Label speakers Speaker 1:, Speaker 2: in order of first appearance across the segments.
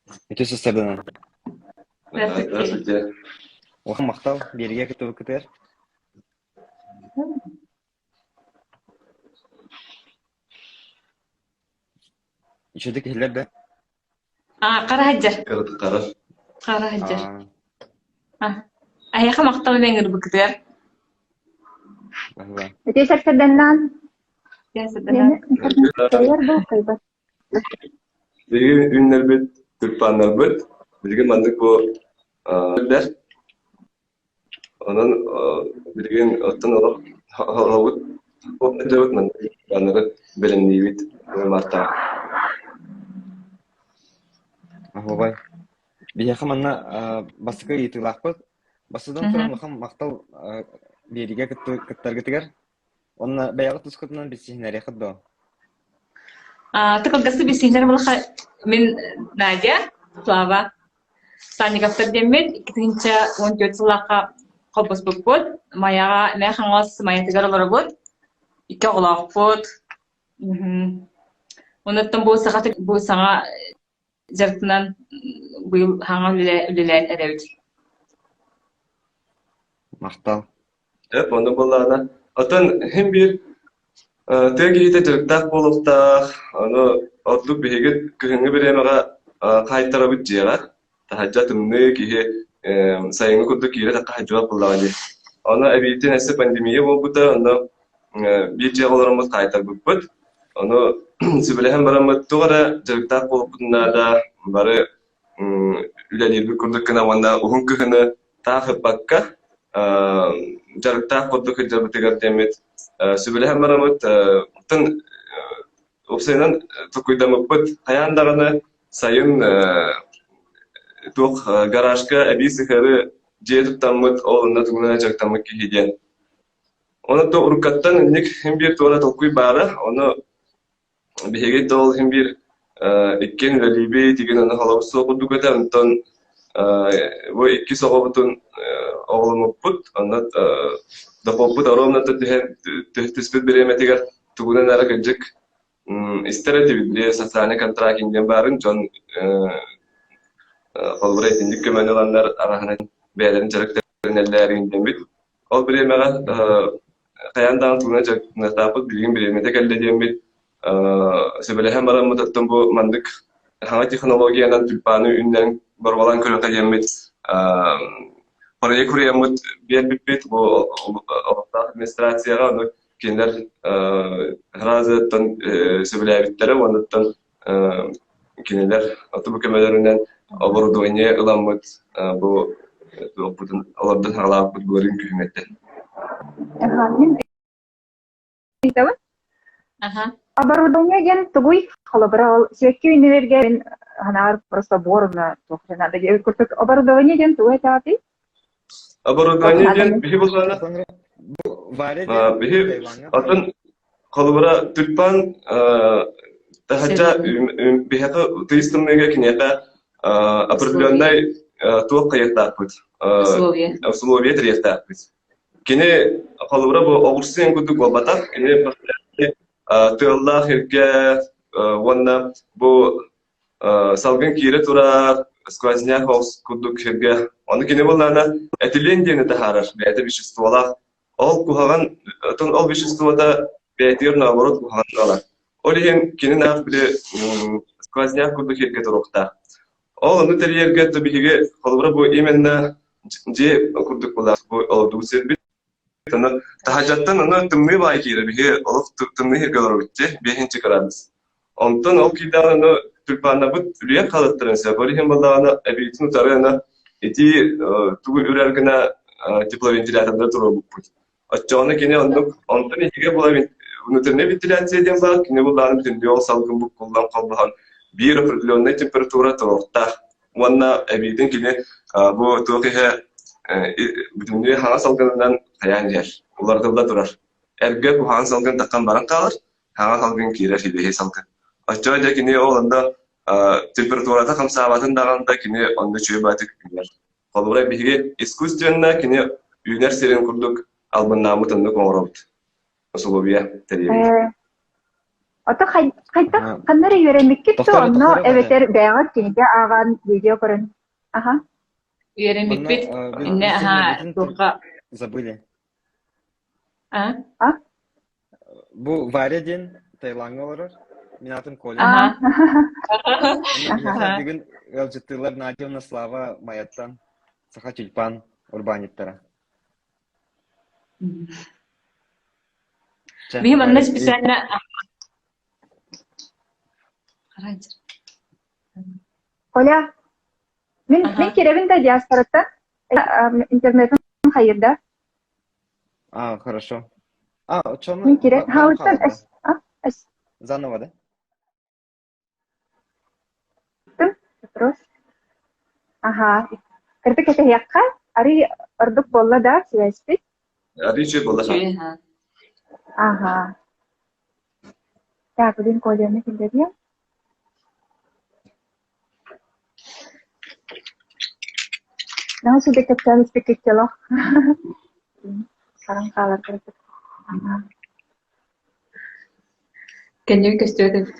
Speaker 1: Үтүө сарсыарданан.
Speaker 2: Здравствуйте.
Speaker 3: Здравствуйте.
Speaker 1: Улахан махтал биэриигэ кыттыбыккытыгар. Үчүгэйдик иһиллэр да?
Speaker 2: А, хара сылдьар.
Speaker 3: Кырытыктара.
Speaker 2: Хара сылдьар. А, эһиэхэ махтал ыҥырбыккытыгар.
Speaker 1: Баһыба.
Speaker 4: Үтүө сарсыарданнан.
Speaker 2: Үтүө сарсыарданнан.
Speaker 4: Кыайар бу кыайбат.
Speaker 3: Биһиги үүннэрбит тюльпаннарбыт билигин маннык бу бэр. Онон билигин оттон олох олоробут дьабыт маннык тюльпаннары бэлэмниибит мартаҕа.
Speaker 1: Аһуобай. Биһиэхэ манна бастакы ыйытыылаахпыт. Бастатан туран улахан махтал биэриигэ кыттаргытыгар Уонна бэйэҕит тускутунан билсиһиннэриэххит дуо?
Speaker 2: Ты кылгастык билсиһиннэр булаха мин Надя, Слава Санниковтар диэммит 2014 сыллаахха холбоспуппут. Майаҕа Мэҥэ Хаҥалас Майатыгар олоробут. Икки оҕолоохпут. Онуттан бу саха бу саҥа дьарыктанан быйыл хаҥа үлэлээн эрэбит.
Speaker 1: Махтал.
Speaker 3: Эп, ону буоллаҕына. Оттон иһин биир тыа киһитэ дьарыктаах буолуохтаах, ону ордук биһиги кыһыҥҥы бириэмэҕэ хаайтарабыт дьиэҕэ. Таһырдьа тымныы киһи сайыҥҥы курдук киирэ тахха сылдьыбат буоллаҕа дии. Ону эбиитин өссө пандемия буолбута, онно биир дьиэҕэ олороммут хаайтарбыппыт. Ону сүбэлэһэн бараммыт туох эрэ дьарыктаах буолуохпутун наада, бары үлэлиирбит курдук гына уонна уһун кыһыны таах ыппакка дьарыктаах курдук сылдьарбытыгар диэммит сүбэлэһэн бараммыт оттон уопсайынан толкуйдаммыппыт хайаан даҕаны сайын туох гаражка эбии сыһыары дьиэ туттаммыт ол онно тугунан дьарыктаммыт киһи диэн Ону то уруккаттан инник син биир туора толкуй баара, ону биһиги да ол син биир иккиэн үлэлиибит, игин ону холобур суох курдук этэ, онтон бу иккис оҕобутун оҕоломмуппут, онно дохуоппут оруобуна түһэн түспүт бириэмэтигэр тугунан эрэ кырдьык истэр этибит, били социальный контракт диэн баарын дьон холобура итинник көмөнү ыланнар араһынан бэйэлэрин дьарыктарынэллээрин диэммит. Ол бириэмэҕэ хайаан даҕаны тугунан дьарыктаныахтаахпыт, билигин бириэмэтэ кэллэ диэммит сүбэлэһэн бараммыт оттон бу маннык саҥа технологиянан тюльпаны үүннэрэн боруобалаан көрүөххэ диэммит проект суруйаммыт биэрбиппит бу олохтоох администрацияҕа ону кинилэр сразу сөбүлээбиттэрэ уонна кинилэр бу көмөлөрүнэн оборудование ыламмыт бу туохпутун олордон саҕалаабыппыт былырыын күһүн этэ.
Speaker 4: Мин ыйытабын. Оборудование диэн тугуй? Холобура, ол сибэкки үүннэрэргэ мин санаабар просто буорна туох эрэ наада диэбит курдук. Оборудование диэн тугу этэҕитий?
Speaker 3: Оборудование диэн биһи буллаҕына
Speaker 1: Варя диэн
Speaker 3: биһи
Speaker 1: Тайваҥҥа
Speaker 3: атын холобура тюльпан таһырдьа биһиэхэ тыйыс тымныыга киниэхэ определеннай туох хайыахтаахпыт
Speaker 2: Условия.
Speaker 3: условия тэрийиэхтээхпит. Кини холобура бу оҕурсу диэн курдук буолбатах. Кини тыаллаах сиргэ уонна бу салгын киирэ турар, сквозняк курдук сиргэ. Ону кини буоллаҕына этилен диэни таһаарар, бэйэтэ веществолаах. Ол куһаҕан, оттон ол веществота бэйэтигэр наоборот куһаҕан буолар. Ол иһин кини наах били сквозняк курдук сиргэ туруохтаах. Ол ону тэрийэргэ то биһиги холобура бу именно дьиэ курдук буолар бу олордубут сирбит. Аны таһырдьаттан аны тымныы баай киирэр биһиги олох тымныы сиргэ олоробут дии, биэһинчи кыраадыс. Онтон ол киирдэҕинэ аны тюльпаннарбыт үлүйэн хаалыахтарын сөп. Ол иһин буоллаҕына эбиитин утары аны итии тугу үрэр гына тепловентилятордары туруорбуппут. Оччоҕуна кини оннук онтон иһигэр була внутренняя вентиляция диэн баар, кини буллаҕына бүтүннүү ол салгын буккуллан холбоһон биир определенная температура туруохтаах. Уонна эбиитин кини бу туох иһэ бүтүннүү хаҥас салгынынан хайаан иһэр, уларытылла турар. Эргэ куһаҕан салгын таххан баран хаалар, хаҥа салгын киирэр сибиэһэй салгын. Оччоҕо дьэ кини ол онно температурата хамсаабатын даҕаны да кини онно үчүгэй баҕайытык үүнэр. Холобура биһиги искусственно кини үүнэр сирин курдук албыннааммыт оннук оҥоробут. Усулуобуйа тэрийэбит.
Speaker 4: Ото хайдах ханна эрэ үөрэммиккит да онно эбэтэр бэйэҕит кинигэ ааҕан видео көрөн аха
Speaker 2: Үөрэммиппит иннэ аха туохха
Speaker 1: забыли.
Speaker 2: А?
Speaker 4: А?
Speaker 1: Бу Варя диэн Таилаҥҥа олорор. Мин аатым Коля. Бүгүн ыалдьыттыылар Надя уонна Слава Майаттан Саха тюльпан урбаанньыттара.
Speaker 2: Биһи манна специально
Speaker 4: Коля, мин мин кирэбин да диаспораттан интернетин хайырда.
Speaker 1: А, хорошо. А, оччону
Speaker 4: Мин кире хаалыттан
Speaker 1: Заново, да?
Speaker 4: Вопрос. Аха. Кырдык кэтэһиэххэ, арый ордук буолла да связьпит?
Speaker 3: Арый үчүгэй буолла.
Speaker 4: Аха. Так, блин, Коляны киллэриэм. Наһаа үчүгэй кэпсээн испиккит дьолох. Саран хаалар курдук.
Speaker 2: Кэнники көстүбэт эбит.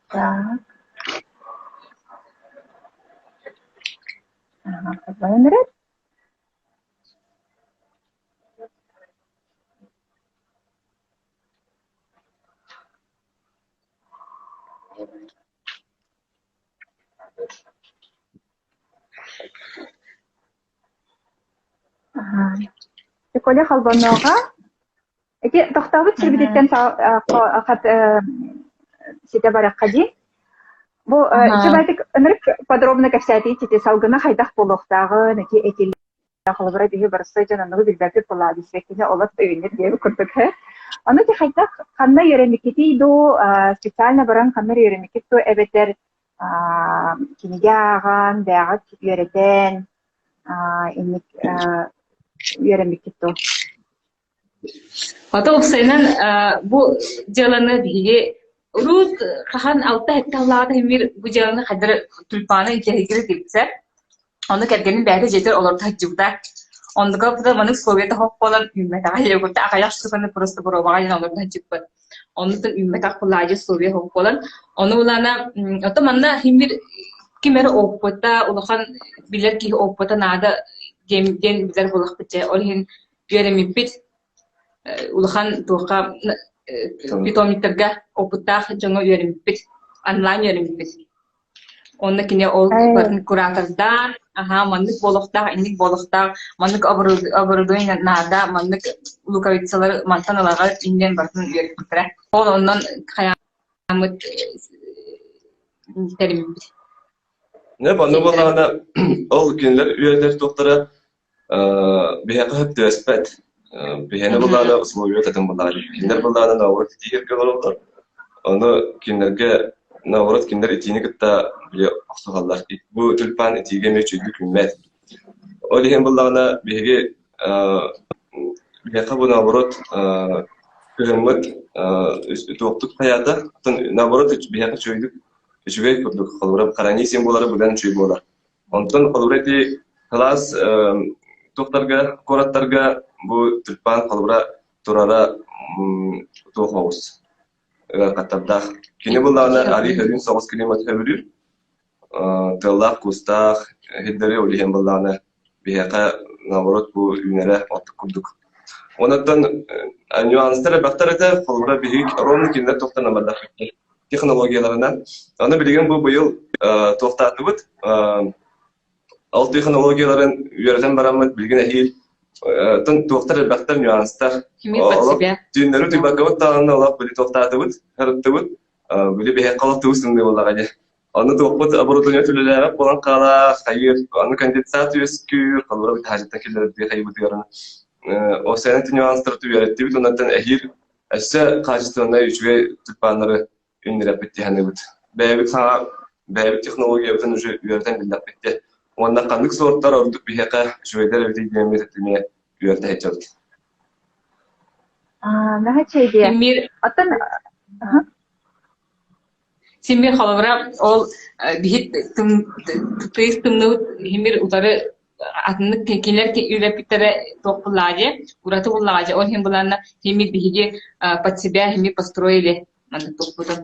Speaker 4: Так. Ага, эрэр. Коля холбонуоҕа Ити тохтообут сирбититтэн ситэ барыахха дии. Бу үчүгэйдик ынырык подробно кэпсээтии ити салгына хайдах буолуохтааҕын, ити этиллэр холобура биһи барыста дьон оннугу билбэппит буолаа диэбиккини олох өйүннэр диэбит курдук Ону ити хайдах ханна үөрэммиккитий дуу, специально баран ханна үөрэммиккит дуу эбэтэр кинигэ ааҕан, бэйэҕит үөрэтэн инник үөрэммиккит дуу?
Speaker 2: Ото уопсайынан бу дьыаланы биһиги урут хаһан алта-сэттэ сыллааҕыта иһиммир бу дьыаланы хайдах тюльпаны интэриэһиргиир этибит Ону кэргэним бэйэтэ дьиэтигэр олордо сылдьыбыта. Оннуга маннык условията суох буолан үүммэтэҕэ йогурта аҕыйах штуканы просто боруобаҕа диэн олордо сылдьыбыппыт. Оннуттан үүммэтэх кулаадьы условия суох буолан ону ылана ото манна иһиммир ким эрэ опыта улахан билэр киһи опыта наада диэн диэн билэр буоллахпыт дьэ. Ол иһин үөрэммиппит улахан туохха питомниктарга опыттаах дьоҥҥо үөрэммиппит, онлайн үөрэммиппит. Онно кини ол барытын куратордаан, аһаа, маннык буолуохтаах, инник буолуохтаах, маннык оборудование наада, маннык луковицалары мантан ылаҕыт диэн барытын үөрэппиттэрэ. Ол онон хайааммыт тэриммит.
Speaker 3: Не, манна буоллаҕына ол кинилэр үөрэтэр туохтара биһиэхэ сөп түбэспэт. Биһиэнэ былаана условия атын былаана. Кинилэр былаана наоборот итиигэ олороллор. Ону кинилэргэ наоборот кинилэр итиини кытта били охсуһаллар. Бу тюльпан итиигэ эмиэ үчүгэйдик үүммэт. Ол иһин буллаҕына биһиги биһиэхэ бу наоборот кыһыммыт туохтук хайаата наоборот биһиэхэ үчүгэйдик үчүгэй курдук холобура хараньыы буолара быдан үчүгэй буолар. Онтон холобура ити кылаас туохтарга, куораттарга бу тюльпан холобура турара туох оҕус ыарахаттардаах. Кини буллаҕына арыы хөрүүн соҕус климат сөбүлүүр. Тыаллаах-куустаах сирдэри ол иһин буллаҕына биһиэхэ наоборот бу үүнэрэ ордук курдук. Онон нюанстар элбэхтэр этэ, холобура биһиги ровно кинилэр туохтан амардаах технологияларынан. Аны билигин бу быйыл туохтаатыбыт ол технологияларын үөрэтэн бараммыт билигин эһиил туохтар элбэхтэр нюанстар. Түүннэри тыйбаккабыт даҕаны олох били туохтаатыбыт, харыттыбыт. Били биһиэхэ олох тыбыс тымныы буоллаҕа дии. Аны туохпут оборудование үлэлээбэт буолан хаалар, хайыыр, аны конденсат үөскүүр, холобура бытаажыттан киллэрэрдии хайыбытыгар ол сэнэти нюанстары үөрэттибит, оннуттан эһиил Өссө хаачыстыбаннай үчүгэй тюльпаннары үүннэрэппит дии саныыбыт. Бэйэбит саҥа бэйэбит технологиябытын уже үөрэтэн биллэхпит дии. Уонна ханнык суортар ордук биһиэхэ үчүгэйдэр эбитий диэммит эмиэ үөрэтэ сылдьабыт.
Speaker 4: Аа, наһаа үчүгэй
Speaker 2: Мир
Speaker 4: Оттон.
Speaker 2: Симир холобура ол биһит тыйыс тымныбыт химир утары атыннык кинилэр үлэппиттэрэ туох буллаҕа дии, ураты буллаҕа дии. Ол иһин буланна химир биһиги под себя химир построили маннык туохпутун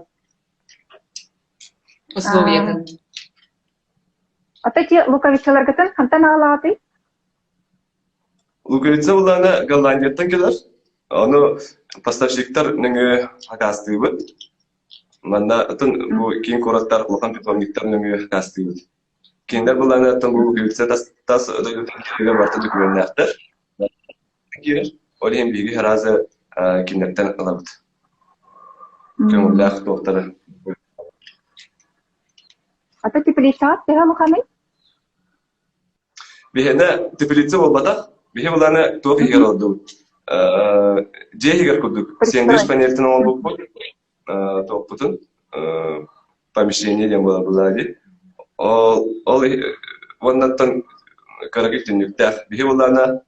Speaker 2: условиятын.
Speaker 4: Ата ти луковицаларгытын хантан аҕалаҕытый?
Speaker 3: Луковица былаана Голландияттан кэлэр. Ону поставщиктар нөҥүө акаастыыбыт. Манна атын бу киин куораттар улахан питомниктар нөҥүө акаастыыбыт. Кинилэр былаана оттон бу луковица тас, тас дойдутун киирэр барыта докумуоннаахтар. Киирэр. Ол иһин биһиги сразу кинилэртэн ылабыт. Көҥүллээх туохтары.
Speaker 4: Ата теплицаҕыт төһө улаханый?
Speaker 3: Биһиэнэ теплица буолбатах, биһи былааны туох иһигэр олордубут? Дьиэ иһигэр курдук сэндвич панельтан оҥорбуппут, туохпутун помещение диэн буолар былаа дии. Ол ол уоннаттан кыракый түннүктээх. Биһи былаана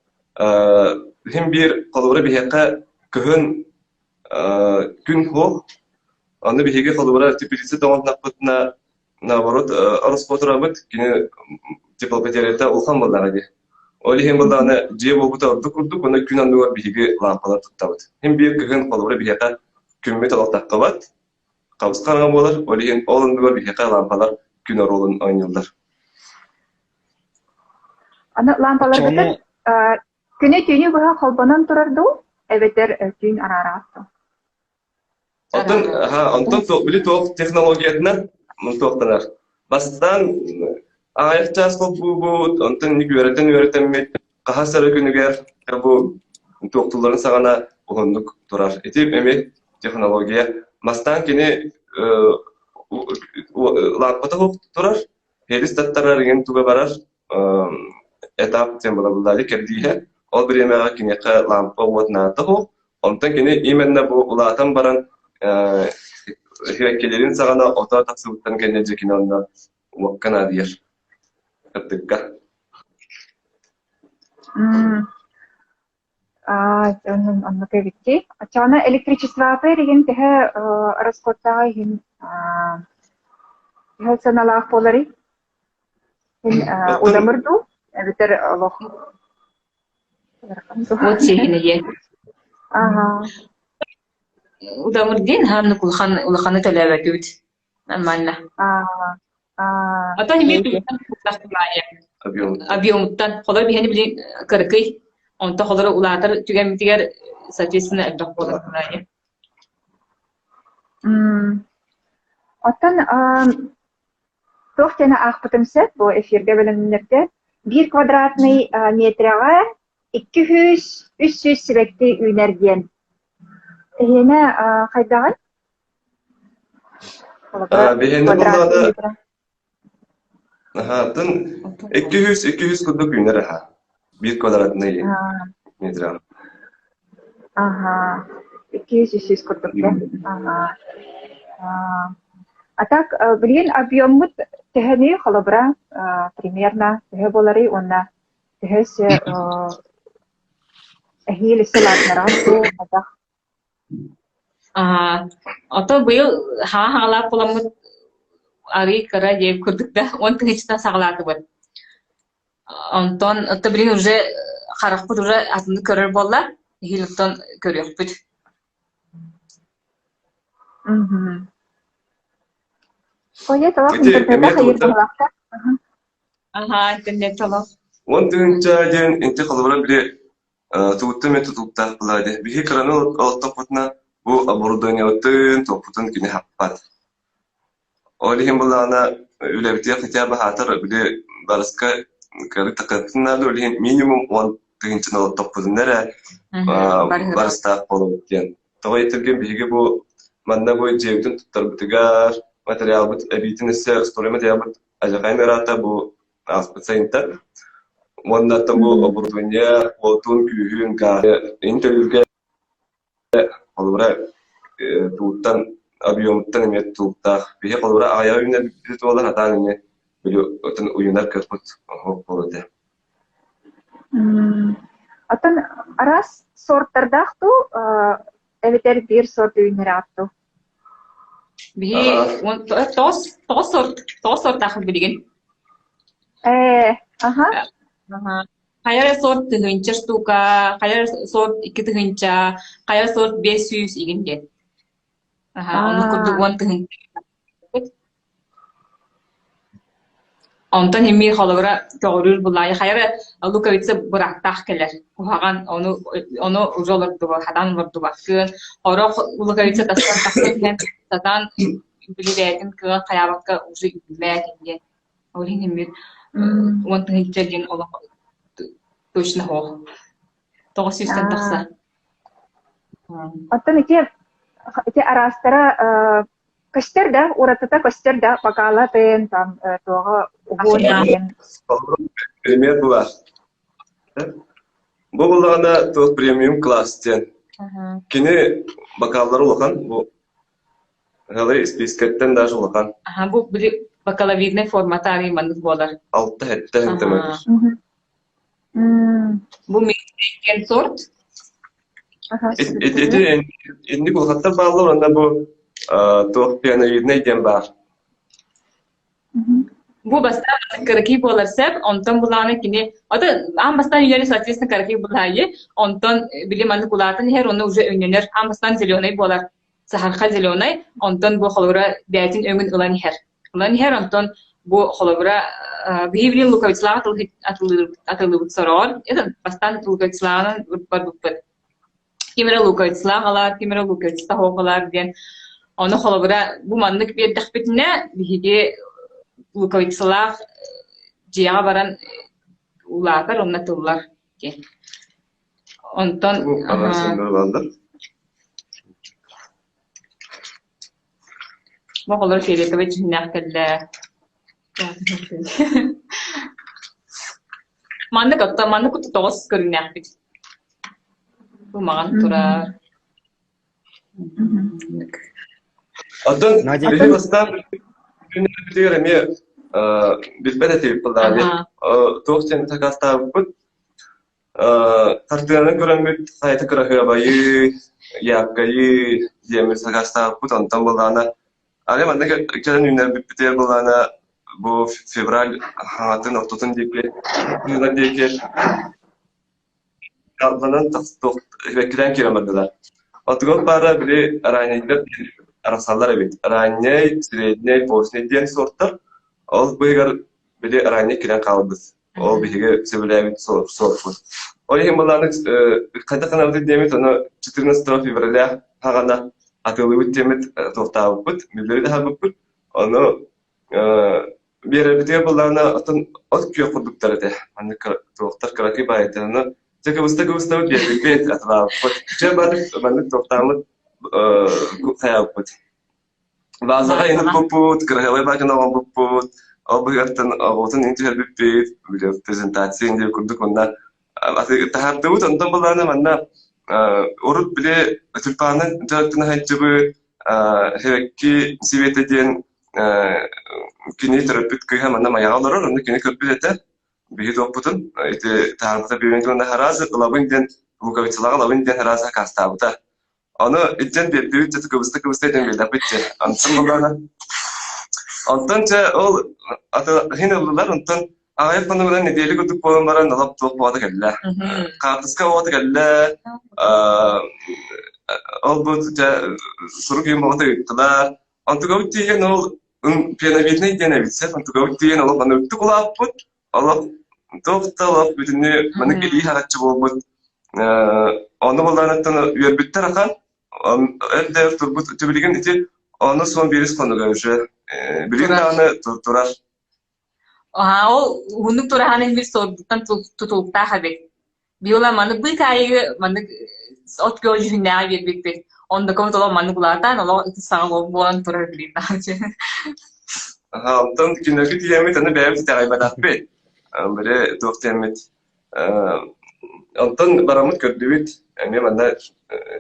Speaker 3: иһин биир холобура биһиэхэ кыһын күн суох, аны биһиги холобура теплица тоҥоннохпутуна наоборот ороскуотурабыт, кини теплопотерята улахан буоллаҕа дии. Ол иһин буоллаҕына дьиэ буолбута ордук курдук уонна күн анныгар биһиги лаампалар туттабыт. Иһин биир кыһын холобура биһиэхэ күммүт олох таххыбат, хабыс хараҥа буолар, ол иһин ол оннугар биһиэхэ лаампалар күн оруолун оонньууллар.
Speaker 4: Аны лаампаларгытын күнү-түүнү быһа холбонон турар дуу, эбэтэр түүн араараҕыт дуу?
Speaker 3: Оттон, онтон били туох технологиятынан туохтанар. Бастаан аҕыйах чаас холбуубут, онтон инник үөрэтэн-үөрэтэммит хаһыс эрэ күнүгэр бу туохтуулларын саҕана уһуннук турар. Ити эмиэ технология. Бастаан кини лааппата турар, Херис таттарар иҥин туга барар, этап диэн балабыллари кэрдииһэ. Ол бириэмэҕэ киниэхэ лампа уот наада суох. Онтон кини именно бу улаатан баран кэлэрин саҕана ото тахсыбыттан кэннэ дьэ кини онно уокка наадыйар. Кырдыкка.
Speaker 4: Аа, онон оннук эбит дии. Оччоҕуна электричествота билигин төһө расходтааҕа иһин төһө сыаналаах буоларый? Син удамыр дуу эбэтэр олох ыарахан дуу?
Speaker 2: Вот сиэһинэйэ.
Speaker 4: Аһаа.
Speaker 2: Удамыр диэн хааннык улахан улаханы төлөөбөтүбүт. Нормально.
Speaker 4: Аа, аа,
Speaker 2: Ата эмиэ объемуттан. Холор биһэни билин кырыкый, онто холору улаатар түгэммитигэр соответственно элбэх буолар кылаайа.
Speaker 4: Оттон туох диэни аахпытым сөп бу эфиргэ бэлэмнэргэ биир квадратный метрэҕэ 200-300 сибэкки үүнэр диэн. Эһиэнэ хайдаҕый?
Speaker 3: Биһиэнэ буоллаҕына Аһаатын 200-200 курдук үүнэр аһа. Биир квадратный метр.
Speaker 4: Аха. 200-300 курдук да? Аха. А так, билигин объеммут төһөнүй холобура примерно төһө буоларый уонна төһө өссө эһиил өссө улаатыннараҕыт дуу, хайдах?
Speaker 2: Аа, ото быйыл хаҥа хаҥалаах буоламмыт арыый кыра диэн курдук да 10 тыһыынчаттан саҕалаатыбыт. Онтон ото билигин уже харахпыт уже атыннык көрөр буолла. Эһиил оттон көрүөхпүт.
Speaker 4: Мгм. Ой, талах интернете хайыр баһылаахтар.
Speaker 2: Аһаа, интернет талах.
Speaker 3: 10 тыһыынча диэн инти холобура били Тугуттан эмэ тутулуктаах буолаа дии. Биһи кыраны олохтохпутуна бу оборудованиебытын, туохпутун кини хаппат. Ол иһин буоллаҕына үлэбитигэр хотя бы аһаатар били барыска кыары такыахпытын наада, ол иһин минимум 10 тыһыынчаны олохтохпутуна эрэ барыстаах буолабыт диэн. Тоҕо диэтэргин биһиги бу манна бу дьиэбитин туттарбытыгар материалбыт эбиитин өссө стройматериалбыт алдьархайын ыраата бу ааспыт сайынтан уонна бу оборудование уотун күүһүн гааһы ин төлүүргэ холобура тууттан объемуттан эмиэ тутулуктаах биһи холобура аҕыйаҕы үүнэрбит буолар сатаан эмиэ били отун уйунар кыахпыт буолуо этэ
Speaker 4: Оттон араас сорттардаах дуу эбэтэр биир сорт үүннэрэҕит дуу?
Speaker 2: Биһи тоҕус тоҕус сорт тоҕус сортаахпыт билигин.
Speaker 4: Ээ, аха.
Speaker 2: Хайа эрэ сорт тыһыынча штука, хайа эрэ сорт 2000, хайа эрэ сорт 500 игин диэн. Аха, оннук курдук
Speaker 4: Аа.
Speaker 2: 10 000. Онтон эмиэ холобура көҕүрүүр былаайы хайа эрэ луковица быраактаах кэлэр куһаҕан ону ону уже олордубат хатаан олордубаккын орох луковица тастан тахсан иһэн сатаан били бэйэтин кыаҕын хайаабакка уже үүммэт диэн ол иһин эмиэ 10 000 диэн олох точно суох 900-тэн тахса.
Speaker 4: Оттон ити ити араастара Көстөр да, уратыта көстөр да, бакаалатын, там, туоҕа уһуон диэн.
Speaker 3: Пример была. Бу буллаҕына туох премиум класс диэн. Кини бакааллары улахан, бу Һылы испиискэттэн даже улахан.
Speaker 2: Аха, бу били бакалавриднай формата арый маннык буолар.
Speaker 3: Алта сэттэ сантиметр.
Speaker 2: Бу диэн сорт.
Speaker 3: Ити инник улахаттар бааллар уонна бу туох пиановиднай диэн баар.
Speaker 2: Бу бастаан кыракый буолар сөп, онтон булааны кини ото аан бастаан үүнэри соответственно кыракый булаайы, онтон били маннык улаатан иһэр, онно уже өҥнөнөр, аан бастаан зеленый буолар, саһарха зеленый, онтон бу холобура бэйэтин өҥүн ылан иһэр. Ылан иһэр, онтон бу холобура биһи билин луковицалаах атылыыбыт сороҕор, это бастаан луковицалааҕынан барбыппыт. Ким эрэ луковицалаах ылар, ким эрэ луковица суох ылар диэн. Ону холобура бу маннык биэрдэхпитинэ биһиги луковицалаах дьиэҕэ баран улаатар уонна тыллар диэн. Онтон Бу оҕолор фиолетовай дьүһүннээх кэллэ. Маннык оттон маннык тоҕус көрүҥнээхпит. Бу маҕан турар.
Speaker 3: Оттон биһи бастаан күннэрбитигэр эмиэ билбэт этибит былааны. Туох диэн сакаастаабыппыт Хартыынаны көрөммүт хайата кыраһыабайы, яркайы диэммит сакаастаабыппыт, онтон былаана арай манна кэлэн үүннэрбиппитигэр былаана бу февраль хаҥатын ортотун диэки быһыылар диэки алланан сибэккилээн киирэн бардылар. Оттугар баара били раннейдар арахсаллар эбит. Ранней, средней, поздний диэн суортар. Ол быыһыгар били ранней киирэн хаалбыт. Ол биһиги сөбүлээбит суоппут. Ол иһин былааны хайдах гынабытый диэмит, ону 14 февраля хаҕана атыылыыбыт диэмит туохтаабыппыт, биллэри таһаарбыппыт. Ону биэрэрбитигэр былаана оттон от күөх курдуктар этэ. Маннык туохтар кыракый баайыттар. Ону дьэ кыбыста-кыбыстабыт биэрбиппит, атылаабыппыт. Дьэ маннык туохтааммыт хайаабыппыт. Базаҕа ыҥырбыппыт, кыраһыабай бааканы оҥорбуппут, ол быһыгартан оҕобутун иҥ түһэрбиппит, били презентация диэн курдук манна таһаардыбыт, онтон былаана манна урут били тюльпаны дьарыктана сылдьыбыт Сибэкки Сибиэтэ диэн кини төрөппүт кыыһа манна Майаҕа олорор, онно кини көрбүт этэ биһи туохпутун ити таһаарбыта биэрэн уонна араас ылабын диэн Луковицалаҕа ылабын диэн араас акаастаабыта. Ону илдьэн биэрдибит, дьэ кыбыста-кыбыста этэн биэрдэхпит дьэ. Онтон буоллаҕына онтон дьэ ол аты иһин ыллылар, онтон аҕыйах хонугунан нэдиэлэ курдук буолан баран олох туох буолата кэллэ. Хаартыска буолата кэллэ, ол бу дьэ сурук ийэм оҕото ыыттылар. Онтугабыт тиийэн ол пиановиднай диэн эбит сөп, онтугабыт тиийэн олох маннык улааппыт, олох туох да олох бүтүннүү маннык илии хараччы буолбут Ону былааныттан үөрбүттэр ахан өр да өр турбут билигин ити ону суон биирис хонуга уже билигин даҕаны турар
Speaker 2: Аа, ол уһуннук тураһан бир сордуттан тутулуктаах эбит. Биола маннык быыкаайыгы маннык от көҕө дьүһүннээҕи биэрбиппит. Оннукабыт олох маннык улаатаан, олох ити саҕа буолан турар билигин даҕаны.
Speaker 3: Аха, онтон кинилэргэ тиийэммит, аны бэйэбит итэҕэйбэтэхпит. Били туох диэммит Онтон бараммыт көрдүбүт, эмиэ манна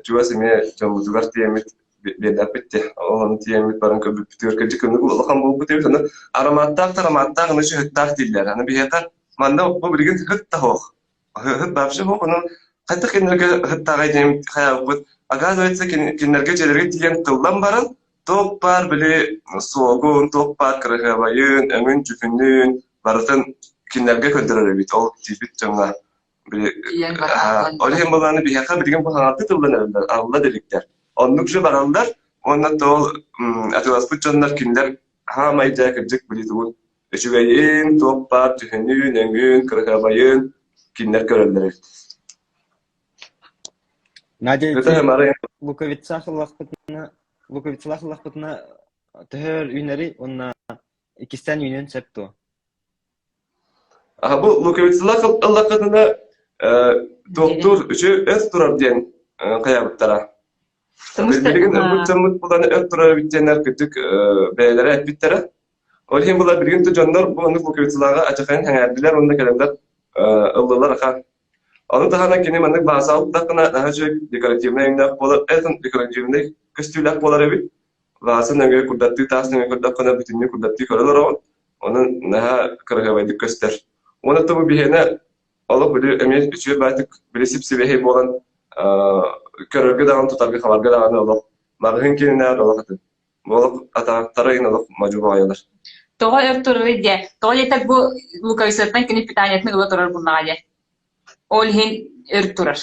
Speaker 3: чугас эмиэ дьоммутугар тиийэммит биэрдэхпит дии. Ол ону тиийэммит баран көрбүппүтүгэр кырдьык оннук улахан буолбут эбит. Аны ароматтаах да ароматтаах, аны сүһүттээх дииллэр. Аны биһиэхэ манна бу билигин ыһыт да суох. Ыһыт вообще суох. Ону хайдах кинилэргэ ыһыттааҕай диэн хайаабыппыт. Оказывается, кинилэргэ дьиэлэргэ тиийэн тыллан баран. Туох баар били суогун, туох баар кыраһыабайын, өҥүн-дьүһүнүн барытын кинилэргэ көрдөрөр эбит ол тиийбит дьоҥҥо. Били ол иһин былааны биһиэхэ билигин бу хаҥалыы тыллан эрэллэр, арылла да иликтэр. Оннук же бараллар уонна то ол атыыласпыт дьоннор кинилэр хаамай дьэ кырдьык били тугун үчүгэйин, туох баар дьүһүнүн, өҥүн, кыраһыабайын кинилэр көрөллөр эбит.
Speaker 1: Надя,
Speaker 3: Это
Speaker 1: ити
Speaker 3: Мария.
Speaker 1: луковицах ыллахпытына, луковицалаах ыллахпытына төһө өр үүнэрий уонна иккистээн үүнүөн сөп дуо?
Speaker 3: Аха бу луковицалаах ыллаххытына туохтуур үчү өс турар диэн хайаабыттара. Билигин ылбыт дьоммут булан өт турар эбит диэннэр кырдьык бэйэлэрэ эппиттэрэ. Ол иһин була билигин да дьоннор бу оннук луковицалааҕы ачахайын сэҥээрдилэр уонна кэлэннэр ыллылар аха. Ону таһынан кини маннык бааса ыллаххына наһаа үчүгэй декоративнай өҥнөөх буолар, этон декоративнай көстүүлээх буолар эбит. Вааса нөҥүө курдаттыы таас нөҥүө көрдөххүнэ бүтүннүү курдаттыы көрөн олороҕун. Онон наһаа кыраһыабайдык көстөр. Уонна бу биһиэнэ олох били эмиэ үчүгэй баайтык били сип-сибиэһэй буолан көрөргө даҕаны тутарга-хабарга даҕаны олох маҕаһыын киэнинээҕэр олох атын. Олох атаахтара иһин олох модьу баҕайылар.
Speaker 2: Тоҕо өр турарый диэ? Тоҕо диэтэр бу луковицаттан кини питаниетын ыла турар буллаҕа диэ. Ол иһин өр турар.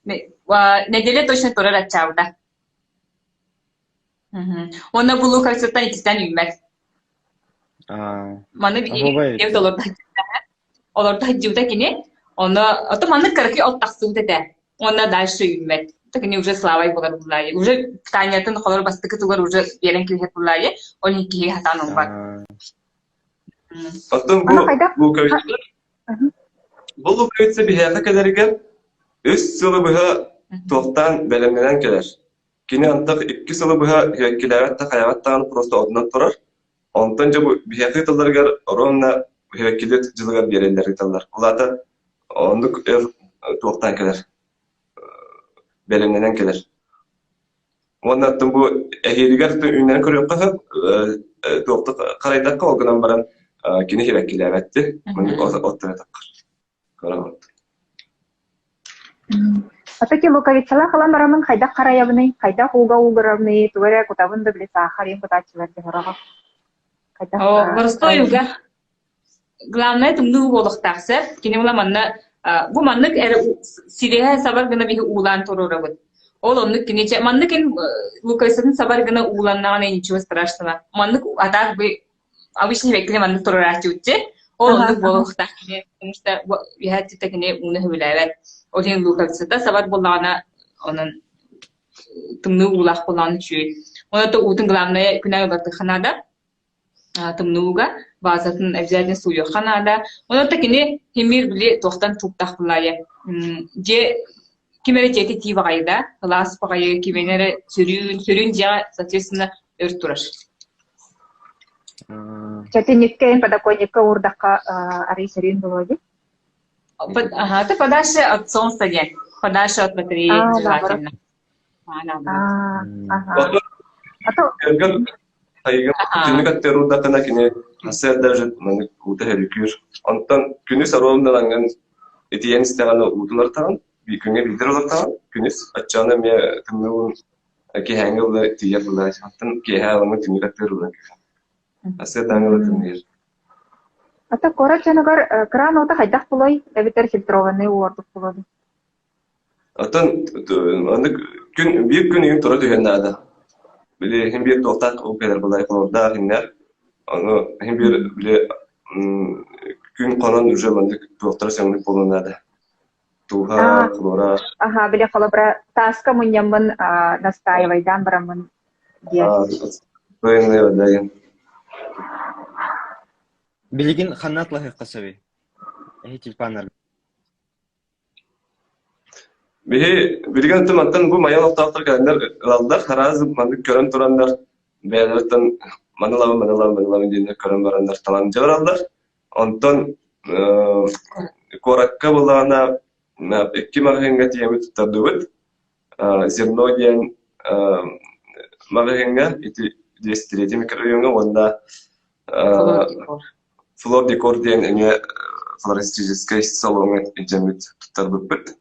Speaker 2: Неделя точно турар аччаабыта. Уонна бу луковицаттан иккистээн үүммэт. Маны биһиги олордо олордо сылдьыбыта кини. Ону ото маннык кыракый от тахсыбыт этэ. Уонна дальше үүммэт. То кини уже славай буолар буллаайы. Уже питаниятын холор бастакы тугар уже биэрэн киһи буллаайы. Ол иһин киһи хатаан ылбат.
Speaker 3: Оттон бу луковица бу луковица биһиэхэ кэлэригэр үс сылы быһа туохтаан бэлэмнэнэн кэлэр. Кини антах икки сылы быһа иһэккилээбэт да хайаҕат даҕаны просто отунан турар. Онтон дьэ бу биһиэхэ ыыталларыгар ровно иһэккилиэт дьылыгар биэрэллэр ыыталлар. Ол аата оннук өр туохтаан кэлэр, бэлэмнэнэн кэлэр. Уонна оттон бу эһиилигэр үүннэрэн көрүөххэ сөп, туохта харайдахха ол гынан баран кини иһэккилээбэтти. Маннык оттон этаххар.
Speaker 4: Отаки луковицалаах ылан бараммын хайдах харайабыный, хайдах ууга уугурамный, тугу эрэ кутабын да били саахар иһин кутааччылар дьоһороҕо. Хайдах
Speaker 2: О, боростуой уга. Главное тымныы уу буолуохтаах сөп. Кини була манна бу маннык эрэ силиһэ сабар гына биһи уулаан туруорабыт. Ол оннук кини чэ маннык ин луковицатын сабар гына ууланнаҕына ничего страшного. Маннык атаак бы обычно сибэккини маннык туруорааччыбытчы. Ол оннук буолуохтаах кини, потому что үһээччитэ кини ууну сөбүлээбэт. Ол иһин луковицата сабар буоллаҕына, онон тымныы уулаах буоллаҕына үчүгэй. Онон уутун главное күнэ ылардыхха наада. Тымныы ууга вазатын обязательно сууйуохха наада. Онон кини химир били туохтан туктах булаайа. Дьиэ ким эрэ дьиэтэ тии баҕайы да, кылаас баҕайы, кимин эрэ сөрүүн, сөрүүн дьиэҕэ, соответственно, өр турар.
Speaker 4: Чэтинниккэ, подоконникка уурдахха арый сөрүүн буолуо дии.
Speaker 2: Ага, это подальше от солнца диэн. Подальше от батареи желательно.
Speaker 4: Ага. А то
Speaker 3: Түннүк аттыгар уурдаххына кини сарсыарда даже маннык уута хөрүкүүр. Онтон күнүс оруолун ылаҥҥын итийэн истэҕинэ уутун артаҕын, күҥҥэ биирдэр олортоҕун, күнүс оччоҕуна эмиэ тымныы уун киэһээҥҥи ыла тиийэр буолааччы. Оттон киэһээ ылаҥҥын түннүк аттыгар ууран кэбиһэҕин. Сарсыардааҥҥы ыла тымныйар.
Speaker 4: Ата куорат дьонугар кран уута хайдах булуой эбэтэр фильтрованный уу ордук булуой?
Speaker 3: Оттон маннык күн биир күн иһин тура түһүөн наада. Били иһин биир туохтаах уу кэлэр былай холордоох иһиннэр. Ону иһин биир били күн хонон уже маннык туохтара сөҥмүт буолуон наада. Тууһа, хлора.
Speaker 4: Аха, били холобура тааска мунньаммын настаивайдаан бараммын диэн.
Speaker 1: Билигин ханна атлаһыахха сөбүй? Эһи тюльпаннар
Speaker 3: Биһи билигин оттон мантан бу майа олохтоохтор кэлэннэр ылаллар, араас маннык көрөн тураннар бэйэлэриттэн маны ылабын, маны ылабын, маны ылабын диэннэр көрөн бараннар талан дьэ бараллар. Онтон куоракка былаана икки маҕаһыыҥҥа тиийэммит туттардыбыт. Зерно диэн маҕаһыыҥҥа ити 203 микрорайоҥҥа уонна Флор Декор диэн эмиэ флористическай салоҥҥа илдьэммит туттарбыппыт.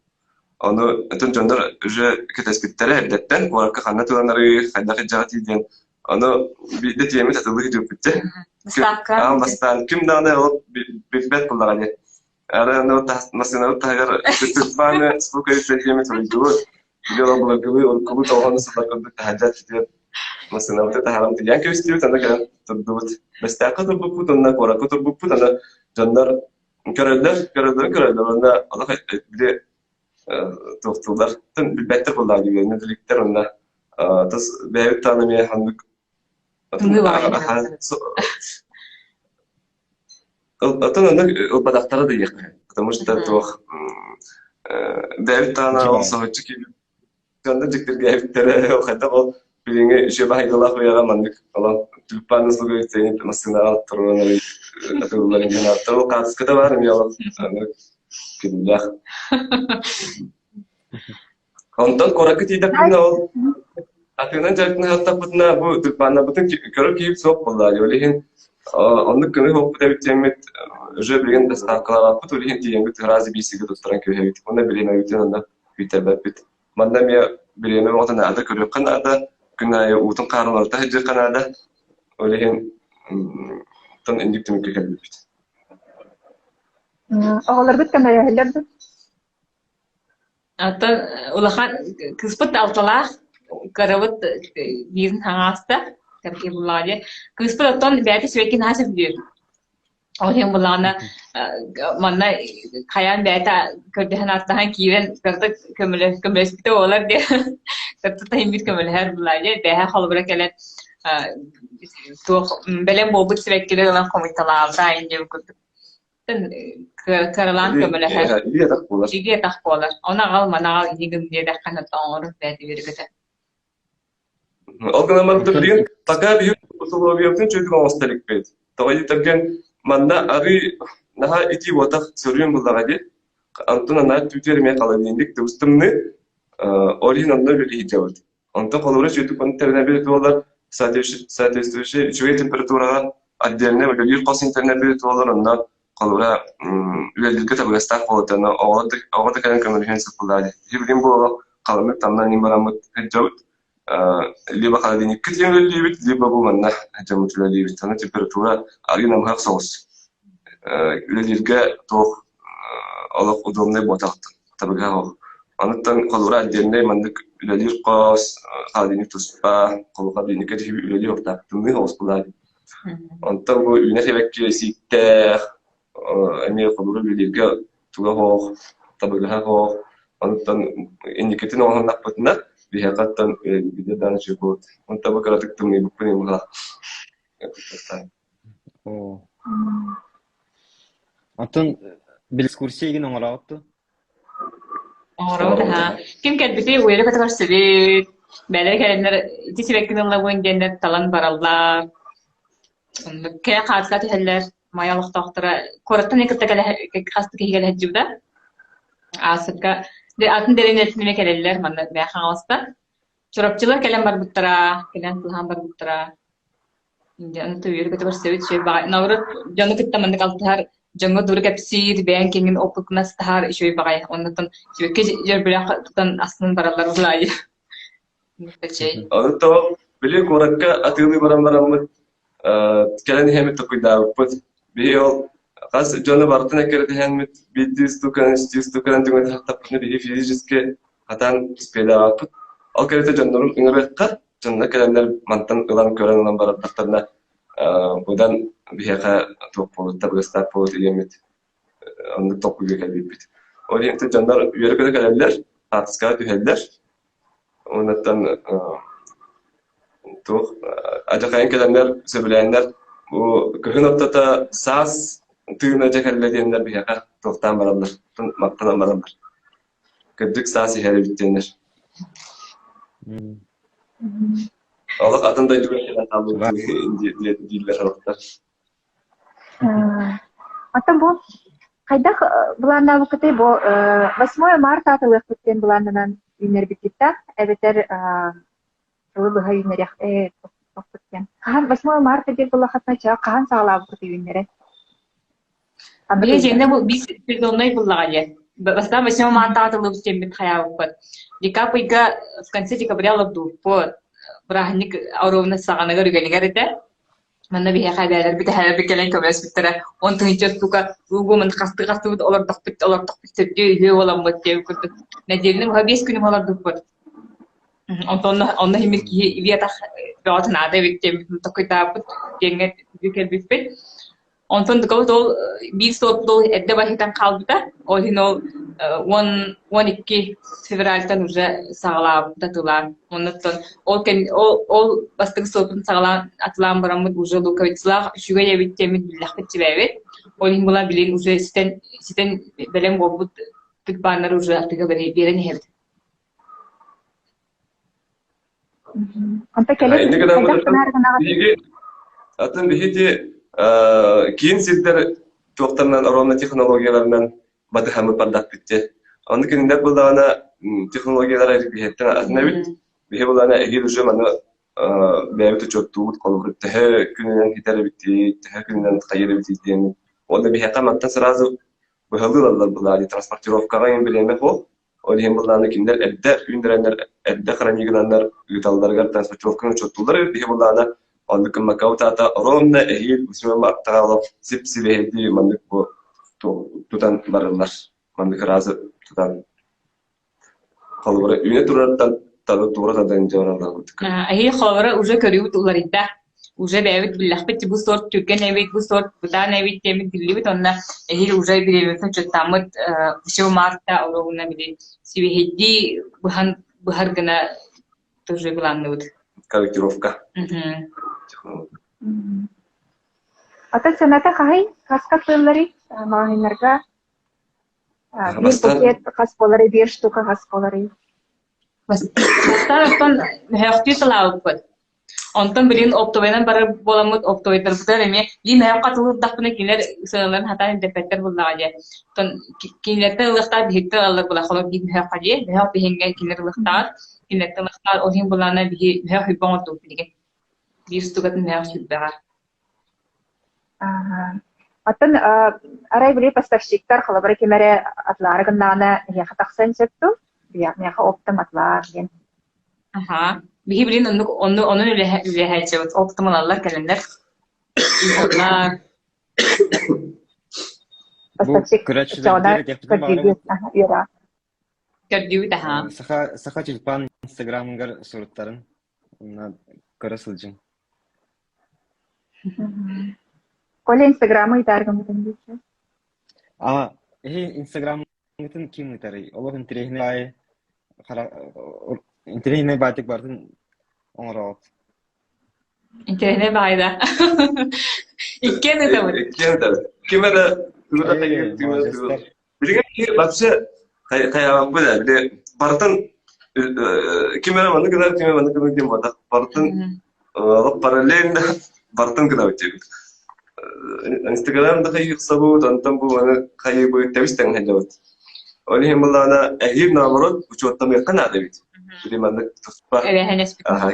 Speaker 3: Ону атын дьоннор уже кэтэспиттэрэ эрдэттэн, куоракка ханна тыланарый, хайдах илдьэҕитий диэн. Ону биирдэ тиэммит атылыы дьүппүттэ. Аан бастаан ким даҕаны ол билбэт буоллаҕа дии. Ары аны массыынабыт таһыгар тюльпаны спукавица диэмит суруйдубут. Били ол былыргылыы уруккулуу тоҕону сытар курдук таһырдьа түтүөт массыынабытын таһааран тиийэн кэбистибит, аны кэлэн турдубут. Бэстээххэ турбуппут уонна куоракка турбуппут, аны дьоннор көрөллөр, көрөллөрүн көрөллөр уонна олох били туохтууллар, билбэттэр буоллаҕа дии, үөрэнэ уонна тус бэйэбит даҕаны эмиэ ханнык Оттон онно ылбатахтара да диэххэ. Потому что туох бэйэбит даҕаны ол соһуччу киирбит дьонно дьиктиргээбиттэрэ хайдах ол билиҥҥи үчүгэй баһыйдалаах үйэҕэ маннык олох тюльпаны слугуйцени массыынаҕа туруоран атыыллар диэн ааттар ол хаартыската баар эмиэ олох күлүүлээх. Онтон куоракка тиийдэхпинэ ол атыынан дьарыктана сыттахпытына бу тюльпаннарбытын көрөр киһибит суох буолла. Ол иһин оннук көмө буолбут эбит диэммит уже билигин доставкалаабаппыт, ол иһин тиийэммит ыраас биисигэ туттаран кэбиһэбит. Уонна бириэмэбитин онно күүттэрбэппит. Манна эмиэ бириэмэ оҕото наада, көрүөххэ наада, күн аайы уутун хаарын орто сылдьыахха наада. Ол иһин тон инник түмүккэ кэлбиппит.
Speaker 4: Оҕолоргут көмөлөһөллөр дуо?
Speaker 2: Оттон улахан кыыспыт алталаах, кырабыт биирин хаҥааста, буллаҕа дии. Кыыспыт оттон бэйэтэ сибэкки наһаа сөбүлүүр. Ол иһин буллаҕына манна хайаан бэйэтэ көрдөһөн ааттаһан киирэн кырдык көмөлөспүтэ буолар диye кырдык таһыммыт көмөлөһөр буллаҕа дии. Бэйэ холобура кэлэн туох бэлэм буолбут сибэккилэр ылан хомуйталаабыта айын диэбит курдук. Кыралаан көмөлөһөр.
Speaker 3: Илии-атах буолар.
Speaker 2: Илии-атах буолар. Ону аҕал, маны аҕал, инньэ гын диэтэххинэ оҥорор бэйэтэ үөрэ-көтө.
Speaker 3: Ол гынан баран билигин пока биһиги усулуобуйабытын үчүгэй оҥосто иликпит. Тоҕо диэтэргин манна арыы наһаа итии уотах сөрүүн буллаҕа дии. Онтон анаа түүтүөр эмиэ холодильник тыбыс-тымныы. Ол иһин онно үлэлии сылдьабыт. Онтон холобура үчүгэйдик интернет буолар, соответствующий үчүгэй температураҕа отдельно үлэлиир хос интернет буолар, онно холобура үлэлииргэ табыгастаах буолар, оҕо да оҕо да кэлэн көмөлөһүөн сөп буоллаҕа дии. Билигин бу олох халыҥнык тамнан иһин бараммыт сылдьабыт. Либо холодильникка тиийэн үлэлиибит, либо бу манна дьоммут үлэлиибит. Аны температура арыый намыһах соҕус. Үлэлииргэ туох олох удобнай буолбатах табыгаһа ол. Онуттан холобура отдельнай маннык үлэлиир хос, холодильник туспа, холодильникка түһүү үлэлиир уохтаах тымныы соҕус буолаат. Онтон бу үүнэр сибэкки сииктээх, эмиэ холобура үлэлииргэ туга суох, табыгаһа суох. Онтон инникитин оҥоһуннахпытына, биһиэхэ оттон үлэлиирбитэ даҕаны үчүгэй буолуо. Онтон бу кыратык тымныйбыппын быһалаах.
Speaker 1: Оо. Онтон бил экскурсия игин оҥороҕут дуо?
Speaker 2: Оҥоробут аһаа. Ким кэлбитий үөрэ-көтө көрсөбүт. Бэйэлэрэ кэлэннэр ити сибэккини ыллабын диэннэр талан бараллар. Оннук кэ хаатыка түһэллэр. Майа олохтоохторо куораттан кытта кэлэ хас да киһи кэлэ сылдьыбыта. Аасыкка атын дэриэбинэттэн эмиэ кэлэллэр манна Мэҥэ Хаҥаластан. Чурапчылар кэлэн барбыттара, кэлэн тылаһан барбыттара. Дьону үөрэ-көтө көрсөбүт, үчүгэй баҕайы. Наоборот, дьону кытта маннык алтыһар, дьоҥҥо дуру кэпсиир, бэйэҥ киҥҥин опыккын астаһар үчүгэй баҕайы. Оннуттан сибэкки дьөрбөлөөх тутан астынан бараллар былаайы.
Speaker 3: Ону тоҕо били куоракка атыылыы баран бараммыт кэлэн иһэммит токуйдаабыппыт. Биһи ол хас дьону барытын эккирэтиһэммит биирдии устууканан, үстүү устууканан түҥэтэ биһи физически хатаан успедаабаппыт. Ол кэриэтэ дьоннорун ыҥырыахха, дьонно кэлэннэр мантан ылан көрөн ылан барардахтарына быдан биһиэхэ туох буолбут табыгастаах буолбут диэммит оннук толкуйга кэлбиппит. Ол иһин дьоннор үөрэ-көтө кэлэллэр, хаартыскаҕа түһэллэр. Уоннаттан туох адьахайын кэлэннэр, сөбүлээннэр бу кыһын ортото саас тыына дьэ кэллэ диэннэр биһиэхэ туохтаан бараллар, махтанан бараллар. Кырдьык саас иһэр эбит диэннэр. Олох атын дойдуга кэлэн хаалбыт дииллэр сорохтор.
Speaker 4: Оттон бу хайдах былааннаабыккытый бу 8 марта атылыахпыт диэн былааннанан үүннэрбиккит да эбэтэр сылы быһа үүннэриэх тохпут диэн. Хаһан 8 марта диэн буоллаххытына чэ хаһан саҕалаабыккытый үүннэрэн?
Speaker 2: Биһи дьиҥнэ бу биир сезоннай буллаҕа диэн. Бастаан 8 марта атылыбыт диэммит хайаабыппыт. Декабрьга в конце декабря олордубуппут. Бырааһынньык оруобуна саҕаныгар үгэнигэр этэ. Манна биһиэхэ эбээлэрбит, эһээлэрбит кэлэн көмөлөспүттэрэ. 10 000 штука уугумун хастыы-хастыбыт олордохпут, олордохпут төрдүө үһүө буоламмыт диэбит курдук. Нэдиэлэни быһа 5 күнү олордуппут. Онтон онно, онно иһиммит киһи илии-атах бөҕөтө наада эбит диэммит токуйдаабыт диэҥҥэ кэлбиппит. Онтон дукабыт ол биир суоппут ол эрдэ баһыйтан хаалбыта. Ол иһин ол 10-12 февральтан уже саҕалаабыт атылаан. Оннуттан ол кэн ол ол бастакы суоппутун саҕалаан атылаан бараммыт уже луковицалаах үчүгэй эбит диэммит биллэхпит сибээбит. Ол иһин була билин уже ситэн ситэн бэлэм буолбут тюльпаннары уже атыыга биэрэн иһэбит.
Speaker 4: Онто кэлин
Speaker 3: Инники гынан
Speaker 4: хайдах гынаар гынаҕыт?
Speaker 3: Биһиги атын биһиги киин сирдэр туохтарынан ровно технологияларынан батыһаммыт бардахпыт дьэ. Ону кинилэр буллаҕына технологиялара биһиэттэн атын эбит. Биһи буллаҕына эһиил уже маны бэйэбит учуоттуубут холобур төһө күнүнэн хитэр эбитий, төһө күнүнэн хайыр эбитий диэн. Уонна биһиэхэ мантан сразу быһалыы ылаллар былаани транспортировкаҕа иҥин бириэмэ суох. Ол иһин былааны кинилэр эрдэ үүннэрэннэр, эрдэ хранигынаннар ыыталларыгар транспортировканы учуоттууллар эбит. Биһи былаана оннук гыммакка утаата ровно эһиил 8 мартаҕа олох сип-сибиэһэйдии маннык бу тутан барыллар. Маннык ыраазы тутан холобура үүнэ турартан тары туора тардан дьэ бараллар
Speaker 2: Эһиил холобура уже көрүүбүт уларыйда. Уже бэйэбит биллэхпит бу сорт түргэн эбит, бу сорт бытаан эбит диэммит биллибит онно эһиил уже бириэмэбитин учуоттааммыт все марта олоҕуна били сибиһэйдии быһан быһар гына тоже былаанныбыт.
Speaker 3: Корректировка.
Speaker 4: Ата сыаната хаһый? Хаска тыылларый? Маҕаһыыннарга биир букет хас буоларый, биир штука хас буоларый?
Speaker 2: Бастаан оттон мөһөөхтүү салаабыппыт. Онтон билигин оптовайынан барар буоламмыт оптовайдарбытыгар эмиэ биир мөһөөх хатылыырдахпына кинилэр сыаналарын хатаан ирдэппэттэр буоллаҕа дии. Оттон кинилэртэн ылыахтаах биһиктэн ылаллар буолла холобур биир мөһөөххө дии. Мөһөөх биһиҥҥэ кинилэр ылыахтаах, кинилэртэн ылыахтаах ол иһин былаана биһи мөһөөх үрбэ оҥордубут билигин. Биир штукатын мөһөөх сүүрбэҕэ.
Speaker 4: Ааһа. Оттон арай били поставщиктар холобура ким эрэ атлаары гыннаҕына эһиэхэ тахсан сөп дуу? Миэхэ оптом атлаар диэн.
Speaker 2: Аха. Биһи билин оннук онну онон үлэһээччибит. Оптом ылаллар кэлэннэр. Ыыталлар.
Speaker 1: Бу
Speaker 4: Поставщик
Speaker 1: көрөөччүлэргэ
Speaker 4: оччоҕуна
Speaker 1: этиэхпитин
Speaker 4: көрдүүгүт
Speaker 1: баҕарабыт.
Speaker 4: аха үөрэҕэ.
Speaker 2: Көрдүүбүт аһаа.
Speaker 1: Саха Саха тюльпан инстаграмыгар суруттарын Онно көрө сылдьыҥ.
Speaker 4: Коля инстаграмы ыытаар гыммытын диэччи.
Speaker 1: А, эһи инстаграмҥытын ким ыытарый? Олох интэриэһинэй баай хара интэриэһинэй баайтык барытын оҥороҕут.
Speaker 2: Интэриэһинэй баай да. Иккиэн ыытабыт.
Speaker 3: Иккиэн ыытабыт. Ким эрэ
Speaker 1: Ээ, маладьыастар.
Speaker 3: Билигин киһи вообще хайаабаппыт ээ, били барытын ким эрэ маннык гынар, ким эрэ маннык гынар диэн буолбатах. Барытын параллельно барытын гынабыт диэбит. Инстаграм да хайыахсабыт, онтон бу маны хайыыбыт, тэбис тэҥ сылдьабыт. Ол иһин былаана эһиил наоборот учуоттаныахха наада эбит. Били маннык туспа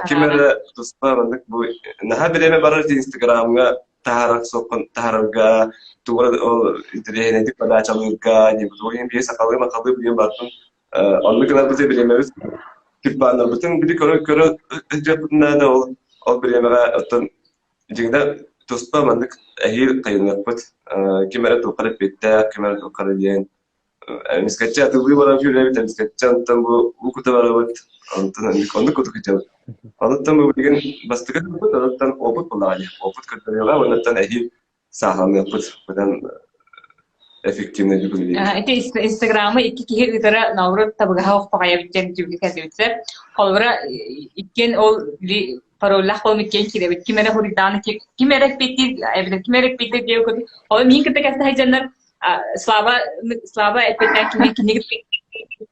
Speaker 3: ким эрэ туспа маннык бу наһаа бириэмэ барар Инстаграмҥа таһаарар суоххун таһаарарга, тугу эрэ ол интэриэһинэйдик подачалыырга, диэбит. Ол иһин биһи сахалыы махалыы билиэн баартын оннук гынарбыт бириэмэбит тюльпаннарбытын били көрө-көрө сылдьыахпытын наада ол ол бириэмэҕэ оттон дьиҥинэ туспа маннык эһиил хайыныахпыт ким эрэ туохха эрэ эппиэттээх, ким эрэ туохха эрэ диэн Эмискэччи атылыы баран күүлэбит, эмискэччи онтон бу уу кута барабыт, онтон оннук куту кутабыт. Онуттан бу билигин бастакы тылбыт, онуттан опыт буоллаҕа дии. Опыт көрдөрүөҕэ, онуттан эһиил сааһыланыахпыт. Быдан эффективнэй үлэлиир.
Speaker 2: Ити Инстаграмы икки киһи ыытара наоборот табыгаһа охпаҕайабыт диэн түмүккэ кэллибит. Холобура, иккиэн ол пароллаах буолан иккиэн киирэбит. Ким эрэ хуруйдаҕына ким эрэ эппиэттиир, эбэтэр ким эрэ эппиэттиир диэбит курдук. Ол миин кытта кэлсэ сылдьаннар Слава Слава эппиэттээх кини кини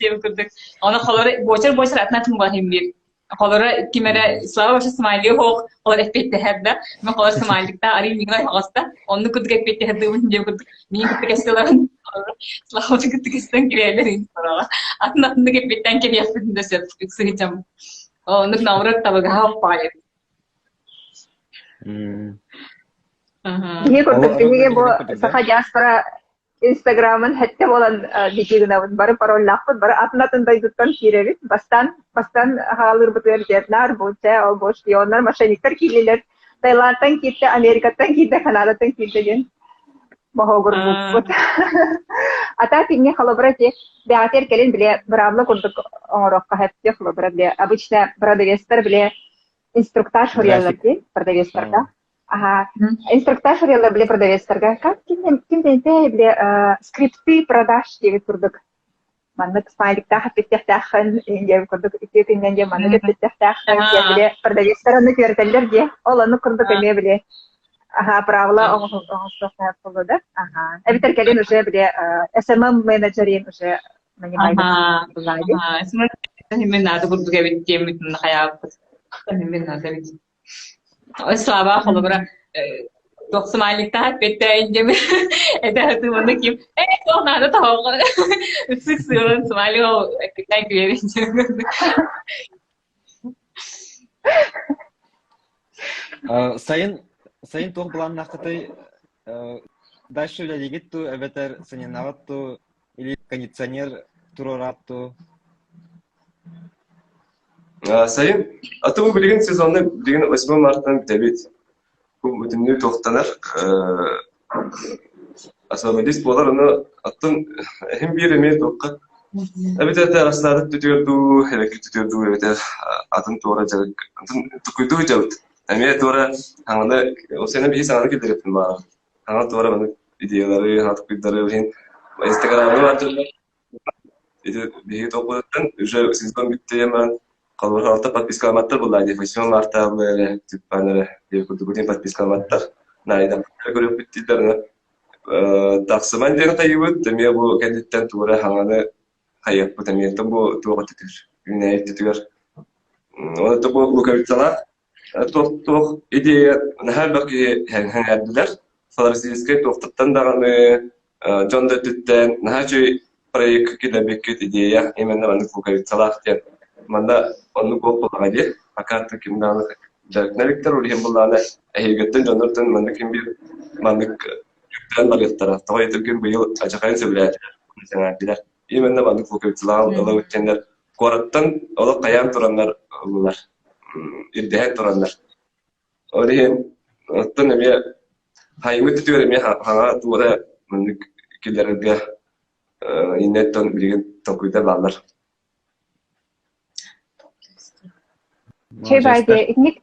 Speaker 2: диэбит курдук. Ону холоро буочар-буочар атын атын буолан иһин Холоро ким эрэ Слава вообще смайли оһох олор эппиэттэһэр да. Мен холор смайликта арый миҥин ойоҕоста. Оннук курдук эппиэттэһэр дыыбын диэн курдук миин кытта кэсилэрин Слава кытта кэстэн кириэлэр сороҕо. Атын атыннык эппиэттээн кэбиэхпитин да сөп ыксыһычам. Оннук наоборот табыгаһа оппаҕайым.
Speaker 4: Биһиги курдук биһиги бу саха диаспора. Инстаграмын хэттэ буолан бити гынабыт. Бары пароллаахпыт, бары атын-атын дойдуттан киирэбит. Бастаан, бастаан хаалыырбытыгар Вьетнар, бу чэ, ол бу шпионнар, мошенниктар киирдилэр. Таиландтан киирдэ, Америкаттан киирдэ, Канадаттан киирдэ диэн моһуогурбуппут. А так инне холобура ити бэҕэтэр кэлин бile быраабыла курдук оҥоруохха сөптөөх холобура бile обычно продавецтар бile инструктаж суруйаллар дии продавецтарга. Ага. Инструктаж суруйаллар бile продавецтарга. Как ким ким бile скрипты продаж диэбит курдук маннык смайликтаах эппиттиэхтээххин диэн курдук үтүө күннэн диэн маннык эппиттиэхтээххин диэн били продавецтар ону күөртэллэр диэ ол оннук курдук эмиэ били аха правила оҥостуохтаах буолуо да аха эбэтэр кэлин уже били SMM менеджерин уже нанимайбыт
Speaker 2: SMM наада курдук эбит диэммит хайаабыт SMM наада эбит Слава холобура туох смайликтаах эппиэттээн диэми этэ сатыыбын ким ээ туох наада тоһоҕо ысык сыырын смайлик ол эппиэттээн күлэбин
Speaker 1: Сайын сайын туох былааннааххытый дальше үлэлиигит дуу эбэтэр сынньанаҕыт дуу или кондиционер туруораат дуу
Speaker 3: Сайын, а то бу билигин сезонны билигин 8 мартан бүтэбит. Бу бүтүннүү туохтанар освободись буолар, ону оттон эһим биир эмиэ туохха эбэтэр арассаада өттүтүгэр дуу, эбэкки өттүтүгэр дуу, эбэтэр атын туора дьарык, атын тукуйдуу дьабыт. Эмиэ туора хаҥаны, ол сена биһи саҥаны киллэриэхпин баҕарабын. Хаҥа туора маннык идеялары, хаҥа тукуйдары, иһин Инстаграмҥа баар дьоннор Ити биһиги толкуйдаттан уже сезон бүттэ диэн холобур подпискаламаттар буоллаа дии 8 марта эрэ тюльпан эрэ диэн курдук утин подпискаламаттар наайда көрүөхпүт дииллэр тахсыман диэн хайыыбыт эмиэ бу кэнниттэн туора хаҥаны хайыахпыт эмиэ бу туох өттүтүгэр үүнээйи өттүтүгэр оны бу луковицалаах Туох-туох идея наһаа элбэх киһи сэҥээрдилэр. Флористическай туохтаттан даҕаны дьон да өттүттэн наһаа үчүгэй проект киллэрбиккит идея именно маннык луковицалаах диэн. Манна оннук буолбатаҕа дии. Пока ким даҕаны дьарыктана иликтэр, ол иһин былаана эһигиттэн дьоннортон маннык ким биир маннык үктээн барыахтара. Тоҕо диэтэргин быйыл адьахайын сөбүлээтилэр, сэҥээрдилэр. Именно маннык луковицалаах ылабыт диэннэр куораттан олох хайаан тураннар ыллылар ирдэһэн тураннар. Ол иһин оттон эмиэ хайыҥы өттүгэр эмиэ хаҥа туора маннык киллэрэргэ иннэттэн билигин толкуйдар бааллар.
Speaker 4: Чэй баайдыы итинник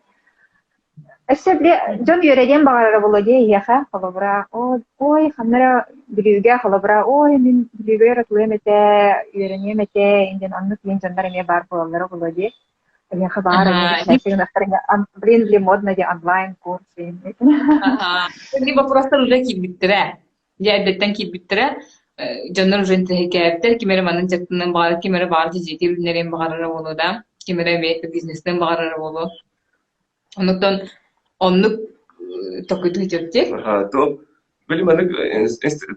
Speaker 4: өссө били дьон үөрэниэн баҕарара буолуо дии эһиэхэ холобура ой ханна эрэ Бүлүүгэ холобура ой мин Бүлүүгэ ыратылыам этэ үөрэниэм этэ диэн оннук диэн дьоннор эмиэ баар буолаллара буолуо дии эһиэхэ баар эмиэ блин блин модно дии онлайн курс
Speaker 2: Ити вопростар уже киирбиттэрэ. Дьэ эрдэттэн киирбиттэрэ. Дьоннор уже интэриэһиргээбиттэр. Ким эрэ манан дьарыктаныан баҕарар, ким эрэ баҕар дьиэтэ үүннэриэн баҕарара буолуо да, ким эрэ эмиэ бизнестэн баҕарара буолуо. Оннуктан оннук толкуйдуу сылдьар
Speaker 3: Туох били маннык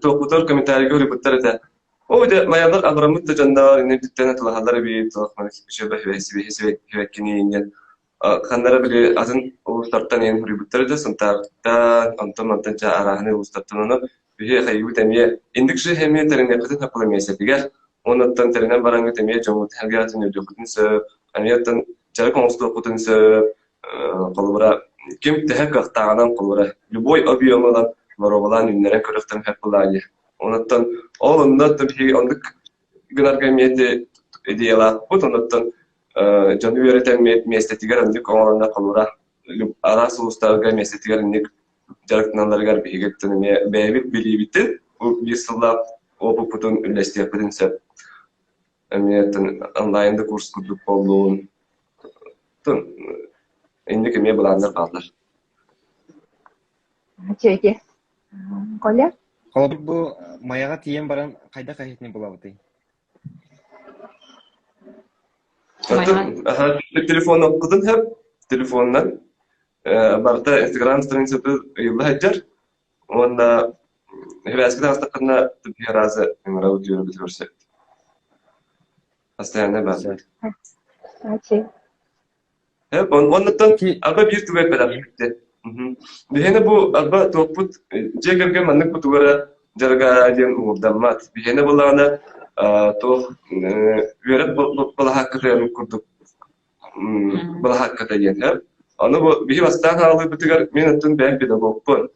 Speaker 3: туохпутар комментарийга уруйбуттар этэ. Оо дьэ майалар абыраммыт да дьонноор иннин бүттэн атылаһаллар эбит туох маннык үчүгэй диэн Ханна эрэ били атын улуустартан иһэн суруйбуттар этэ, Сунтаартан, онтон-мантан чэ арааһынай улуустартан ону биһи хайыыбыт эмиэ инник же эмиэ тэриниэххитин сөп миэстэтигэр уонна тэринэн бараҥҥыт эмиэ дьоҥҥут сэргээхтин үрдүөххүтүн сөп, эмиэ оттон дьарык оҥостуоххутун сөп, холобура ким төһө кыахтааҕынан холобура любой объем ылан боруобалаан үүннэрэн көрүөхтэрин сөп буоллаҕа дии. Онуттан ол онно биһиги оннук гынарга эмиэ идеялаахпыт, онуттан дьону үөрэтэн миэстэтигэр инник оҥороннор холобура араас улуустарга миэстэтигэр инник дьарыктаналларыгар биһиги өттүн эмиэ бэйэбит билиибитин бу биир сыллаах опыппытын үллэстиэхпитин сөп. Эмиэ онлайн да курс курдук буоллун. Инник эмиэ былааннар бааллар.
Speaker 4: Чэки. Коля?
Speaker 1: Холобур бу Майаҕа тиийэн баран хайдах эһитини булабытый?
Speaker 3: Телефон оккутун сөп, телефонунан барыта Инстаграм страницата ыйылла сылдьар уонна сибээскэ таҕыстаххына биир разы ыҥырабыт үөрэ көрсөбүт. Постоянно баар. Оннуттан арба биир тугу эппэтэхпит. Биһиэнэ бу арба туохпут дьиэ кэргэн маннык бутугара. дьарыга диэн уурдаммат. Биһиэнэ буоллаҕына туох үөрэх балаһааккатыгар курдук балаһаакката диэн Ону бу биһи бастаан хаалыыбытыгар мин оттон бэйэм педагогпун.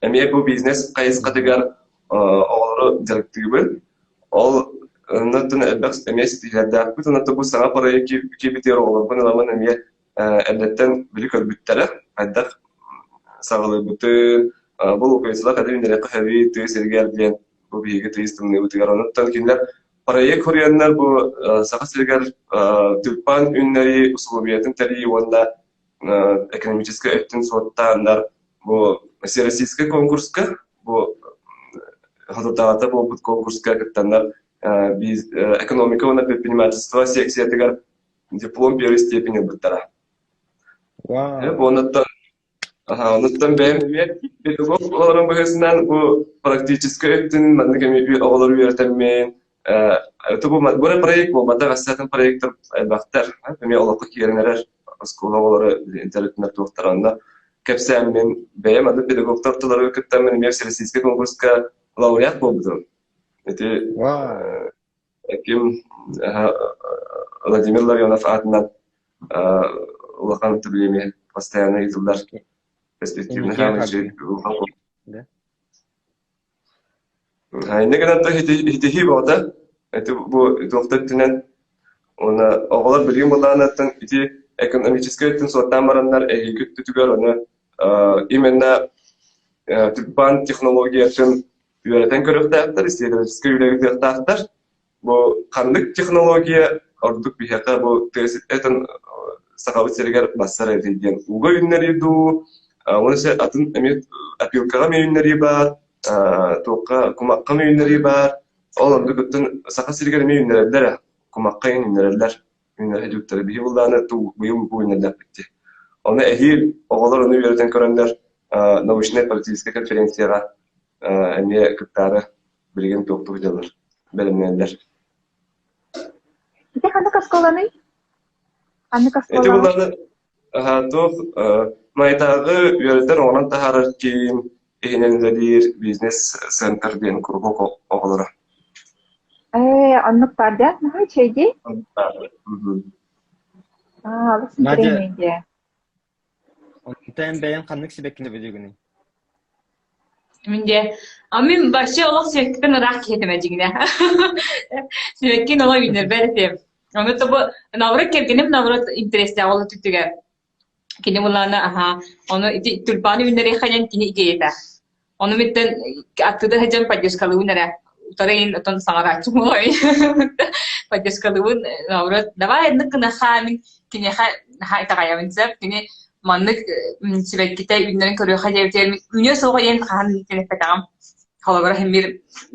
Speaker 3: Эмиэ бу бизнес хайысхатыгар оҕолору дьарыктыыбын. Ол оннуттан элбэх эмиэ ситиһиилэрдээхпит. Онон бу саҥа проект киирбитигэр оҕолорбун ыламмын эмиэ эрдэттэн били көрбүттэрэ. Хайдах саҕалыырбытын, бу луковицалар хайдах үүннэриэххэ сөбүй тыа сиригэр диэн бу биһиги тыйыс тымныыбытыгар. Онуттан кинилэр проект хоруйаннар бу Саха сиригэр тюльпан үүннэрии усулуобуйатын тэрийии уонна экономическай өттүн суоттааннар бу всероссийскай конкурска бу соторутааҕыта буолбут конкурска кыттаннар экономика уонна предпринимательство секциятыгар диплом первой степени ылбыттара. Онуттан онуттан бэйэм эмиэ педагог олорон быһыытынан бу практическай өттүн маннык эмиэ оҕолору үөрэтэммин бу бу проект буолбатах атын проектар элбэхтэр эмиэ олоххо киирэн эрэр оскуола оҕолоро интернетинэр туохтара онно кэпсээммин бэйэм аны педагогтар тыллары кыттаммын эмиэ всероссийскай конкурска лауреат буолбутум. Ити ким Владимир Ларионов аатынан улахан бириэмийэ постоянно ыытыллар перспективный улахан Инньэ гынан итиһии бөҕөтө. Ити бу туохта өттүнэн уонна оҕолор билигин былаанаттан ити экономическай өттүн суоттаан бараннар эһиги өттүтүгэр ону именно тюльпан технологиятын үөрэтэн көрүөхтээхтэр, исследовательскай үлэ ыытыахтаахтар. Бу ханнык технология ордук биһиэхэ бу тыа сиртэн Сахабыт сиригэр барсар эбитий диэн ууга үүннэрии дуу, уонна атын эмиэ опилкаҕа эмиэ үүннэрии баар, туохха кумахха эмиэ үүннэрии баар. Ол ордук оттон Саха сиригэр эмиэ үүннэрэллэр ээ, кумахха иһин үүннэрэллэр. Үүннэрэ дьуттары биһи былааны быйыл бу үүннэрдэхпит дии. Ону эһиил оҕолор ону үөрэтэн көрөннөр научнай политическай конференцияҕа эмиэ кыттаары билигин туохтуу сылдьаллар, бэлэмнэнэллэр.
Speaker 4: Ити ханнык оскуоланый? Ханнык
Speaker 3: Ити
Speaker 4: оскуолаҕа?
Speaker 3: былааны туох Майатааҕы үөрэтэр оҥорон таһаарар киин иһинэн үлэлиир бизнес-центр диэн куруһуок оҕолоро.
Speaker 4: Ээ, оннук баар дии, наһаа үчүгэй дии. Аа, олус
Speaker 1: Надя,
Speaker 4: интэриэһинэй дии.
Speaker 1: онтон бэйэҥ ханнык сибэккини билигиний?
Speaker 2: Мин дьэ, а мин вообще олох сибэккиттэн ыраах киһи этим дьиҥинэ. Сибэккин олох үүннэрбэт этим. Ону тобу наоборот кэргэним наоборот интерестээх ол өттүгэр. Кини булаана аха ону ити тюльпаны үүннэриэххэ диэн кини идеята. Ону миттэн аттыда сылдьан поддержкалыыбын эрэ. Утары иһин отон саҥарааччы буолай. Поддержкалыыбын наоборот давай инник гыныахха мин киниэхэ наһаа итэҕэйэбин сөп. Кини маннык сибэккитэ үүннэрин көрүөххэ диэбитигэр мин үүнүө суоҕа диэн хаһан эппэтэҕим. Холобура син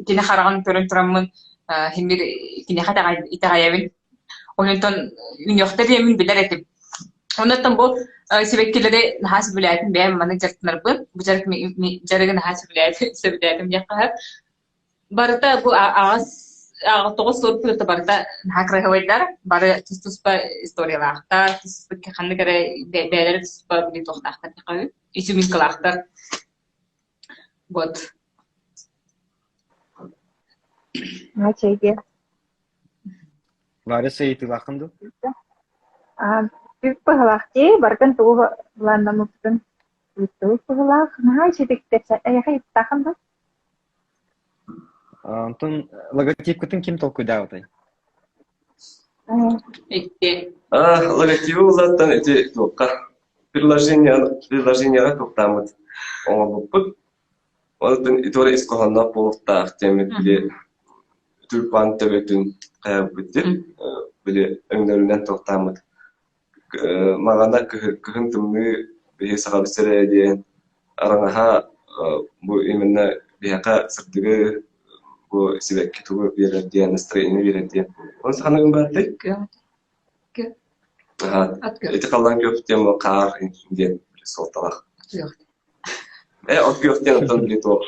Speaker 2: кини хараҕын көрөн тураммын син киниэхэ итэҕэйэбин. Онтон үнүөхтэр диэммин билэр этим. Оннуттан бу сибэккилэри наһаа сөбүлээтим бэйэм маннык дьарыктанарбын. Бу дьарык дьарыгы наһаа сөбүлээтим, сөбүлээтим диэххэ сөп. Барыта бу аҕыс тоҕус суорпут барыта наһаа кыраһыабайдар, бары тус-туспа историялаахтар, тус-туспа ханнык эрэ бэйэлэрэ туспа били туохтаахтар диэххэ изюминкалаахтар. Вот.
Speaker 4: Наһаа
Speaker 1: Варя ыйытыылааххын дуу?
Speaker 4: Үп быһылаах дии, барытын тугу былааннаммыппытын ыыттыбыт быһылаах. Наһаа үчүгэй эйиэхэ ыйыттааххын дуу?
Speaker 1: Онтон логотипкытын ким толкуйдаабытай?
Speaker 2: Икки.
Speaker 3: Логотибы улааттан ити туохха приложение приложениеҕа туохтааммыт оҥорбуппут. Онтон ити ис хоһоонноох буолуохтаах диэммит били тюльпан төбөтүн хайарбыт диэн били өҥнөрүнэн туохтааммыт маҕана кыһын тымныы биһи сахабыт сирэ диэн араҥаһа бу именно биһиэхэ сырдыгы бу сибэкки тугу биэрэр диэн настроение биэрэр диэн Оны саханы бааттай Ити халлаан күөх диэн бу хаар диэн суолталаах. Э, от күөх диэн оттон били туох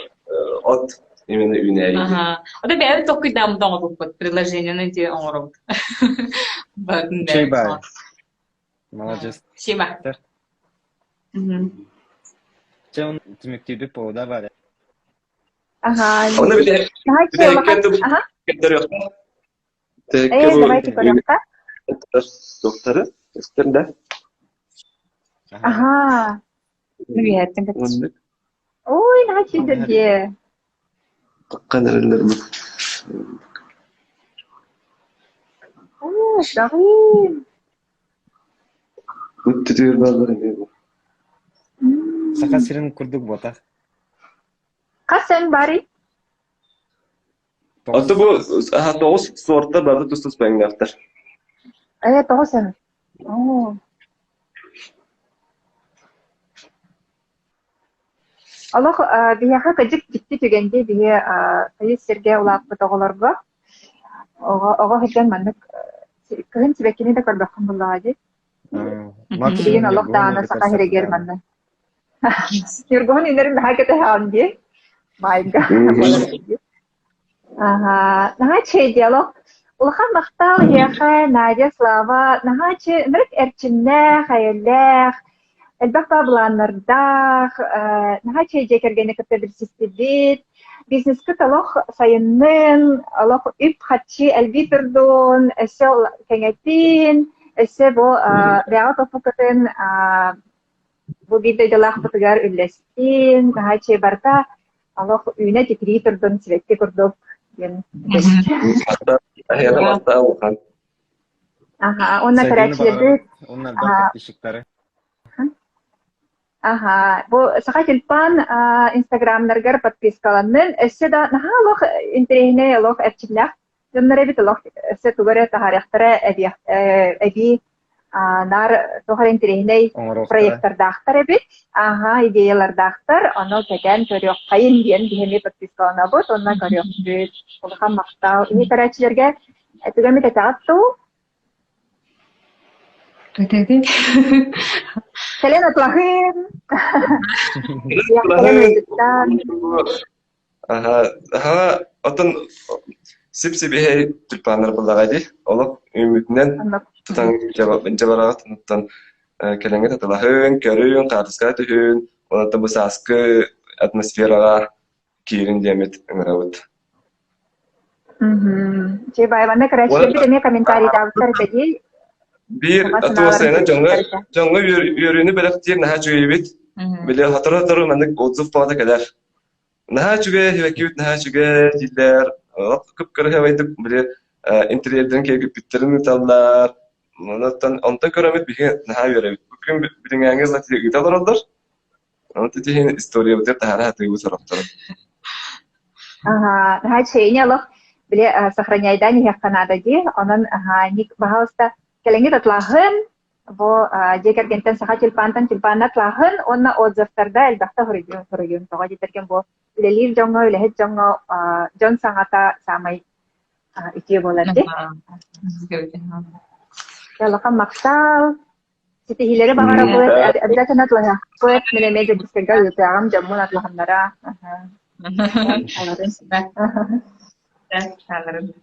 Speaker 3: от именно үүнээйи.
Speaker 2: Аха. Ото бэйэбит толкуйдааммыт оҥорбуппут, предложениены ити оҥоробут.
Speaker 1: Чэй бай. Молодец.
Speaker 2: Спасибо.
Speaker 1: Чэ, он түмүктүүрбүт буолла Варя.
Speaker 4: Аһаа.
Speaker 3: Оны
Speaker 4: Наһаа үчүгэй улахан. Аха. Ээ, давайте көрүөххэ.
Speaker 3: Доктары, өстөр да.
Speaker 4: Аһаа.
Speaker 2: Үһэттэн кэпсиир.
Speaker 4: Ой, наһаа үчүгэй дии.
Speaker 3: Таккан эрэллэр бу.
Speaker 4: Оо, даҕын.
Speaker 3: Ыттытыыр бааллар эмиэ бу.
Speaker 1: Саха сирин курдук буотах.
Speaker 4: Хас эн барый?
Speaker 3: Ото бу тоҕус суорта бары тус-тус бэҥнээхтэр.
Speaker 4: Ээ, тоҕус эн. Оо. Олох биһиэхэ кыдьык дьикти түгэн дии биһи тыйыс сиргэ улааппыт оҕолорго оҕо оҕо сылдьан маннык кыһын сибэккини да көрбөххүн буллаҕа дии. Билигин олох даҕаны саха сиригэр манна Ньургуһун үүнэрин наһаа кэтэһэҕин дии. Маайга буолар дии. Аһаа, наһаа үчүгэй диалог. Улахан махтал эһиэхэ, Надя, Слава. Наһаа үчүгэй, ынырык эрчимнээх, эйэлээх, элбэх баа былааннардаах, э, наһаа үчүгэй дьиэ кэргэни кытта билсистибит. Бизнескит олох сайыннын, олох үп-харчы элбии турдун, өссө кэҥэтин, өссө бу э, бэйэҕит опыккытын э, бу биир дойдулаахпытыгар үллэстин, наһаа үчүгэй барыта олох үүнэ титирии турдун сибэкки курдук диэн
Speaker 3: Аһыйата махтал улахан.
Speaker 4: Аха, уонна
Speaker 1: Сайдыыны
Speaker 4: көрөөччүлэрбит
Speaker 1: баҕарабыт уонна элбэх подписчиктары.
Speaker 4: Аха, бу Саха Тюльпан инстаграмнарыгар подпискаланнын, өссө да наһаа олох интэриэһинэй олох эрчимнээх дьоннор эбит олох өссө тугу эрэ таһаарыахтара эбии наар туох эрэ интэриэһинэй проектордаахтар эбит аха идеялардаахтар ону кэтээн көрүөххэйин диэн биһи эмиэ подпискаланабыт уонна көрүөхпүт улахан махтал ийэ көрөөччүлэргэ тугу эмит этэҕит дуу
Speaker 2: Этэбин.
Speaker 4: Кэлэн атлаһын. Кэлэн ыйдыттан.
Speaker 3: Аһа, аһа, оттон сип-сибиһэй тюльпаннар буоллаҕа дии. Олох үүммүтүнэн тутан дьабараҕытыттан кэлэҥҥэ таталаһыҥ, көрүҥ, хаартыскаҕа түһүн, онтон бу сааскы атмосфераҕа киирин диэммит ыҥырабыт.
Speaker 4: Чэ, бай, манна көрөөччүлэрбит эмиэ комментарийдаабыттар этэ дии.
Speaker 3: Биир атуосайынан дьоҥҥо дьоҥҥо үөрүүнү бэлэхтиир наһаа үчүгэйбит. Били сотору-сотору маннык отзыв баҕата кэлэр. Наһаа үчүгэй, эһиэккибит наһаа үчүгэй дииллэр. Кып-кырыһыабайдык били интерьердэрин киэргэппиттэрин ыыталлар. Онтон онтон көрөммүт биһиги наһаа үөрэбит. Бу күн билиҥээҥи ыыта олороллор. Онон итиһин историябытыгар таһаара сатыыбыт сорохторун.
Speaker 4: Аһаа, наһаа үчүгэйини олох били сохраняйдаан иһиэххэ наада дии. Онон аһаа, ник, пожалуйста, кэлэҥҥит атлаһын, Бу дьиэ кэргэнтэн саха тюльпантан тюльпанна атлааһын уонна отзывтарда элбэхтэ суруйуун суруйуун. Тоҕо диэтэргин бу үлэлиир дьоҥҥо, үлэһит дьоҥҥо дьон саҥата саамай үтүө буолар дии. Улахан махтал. Ситиһиилэри баҕарабыт. Обязательно атлаһыахпыт. Мин эмиэ Дьокуускайга ыытыаҕым, дьоммун атлаһыннара. Аларын.
Speaker 2: Аларын.